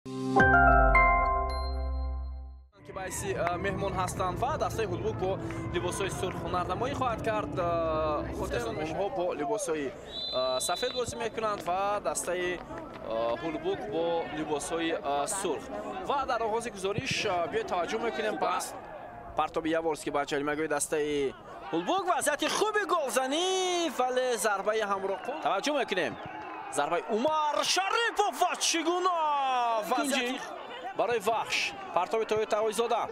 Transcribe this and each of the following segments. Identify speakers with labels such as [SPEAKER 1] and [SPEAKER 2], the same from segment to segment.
[SPEAKER 1] Ки баъси меҳмон ҳастанд ва дастаи Ҳулбук бо либосҳои сурх ҳунарнамоӣ хоҳад кард. Хотирсон, онҳо бо либосҳои сафед бозӣ мекунанд ва дастаи Ҳулбук бо либосҳои сурх. Ва дар оғози гузориш биёед таваҷҷӯҳ мекунем ба партоби Яворский ба ҷаримагоҳи дастаи Ҳулбук. Вазъияти хуби голзанӣ, вале зарбаи ҳамроҳқул. Таваҷҷӯҳ мекунем, зарбаи Умар Шарипов ва чӣ гуна вазъияти барои Вахш. Партоби Тоҳир Тавоизода.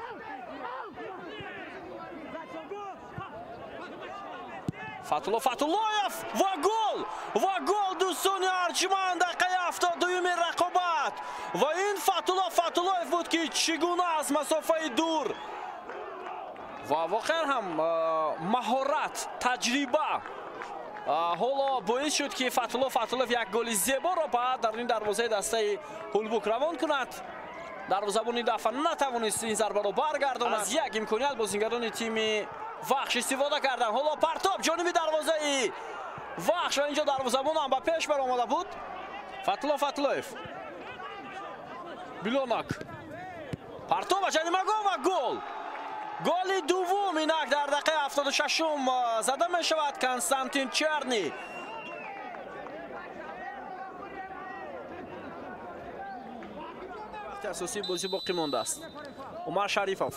[SPEAKER 1] Фатулло Фатуллоев ва гол! Ва гол, дӯстони арҷманд, дақиқаи 72-юми рақобат. Ва ин Фатулло Фатуллоев буд, ки чӣ гуна аз масофаи дур ва воқеан ҳам маҳорат, таҷриба ҳоло боис шуд, ки Фатулло Фатуллоев як голи зеборо ба даруни дарвозаи дастаи Ҳулбук равон кунад. Дарвозабон ин дафъа натавонист ин зарбаро баргардонад. Аз як имконият бозингарони тими Вахш истифода карданд. Ҳоло партоб ҷониби дарвозаи Вахш ва инҷо дарвозабон ҳам ба пеш баромада буд. Фатулло Фатуллоев. Билонак. Партоб ба ҷаримагоҳ ва гол! Голи дуввум инак дар дақиқаи 76-ум зада мешавад. Константин Черни. Вақти асосии бозӣ боқӣ мондааст. Умар Шарифов.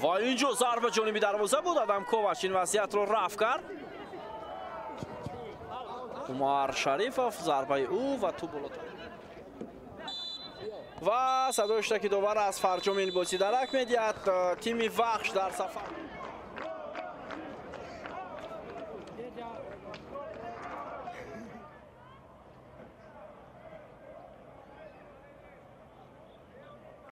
[SPEAKER 1] Ва инҷо зарба ҷониби дарвоза буд. Адам Ковач ин вазъиятро рафъ кард. Умар Шарифов, зарбаи ӯ ва тӯб болотар. Ва садои штаки довар аз фарҷоми ин бозӣ дарак медиҳад. Тими Вахш дар сафар.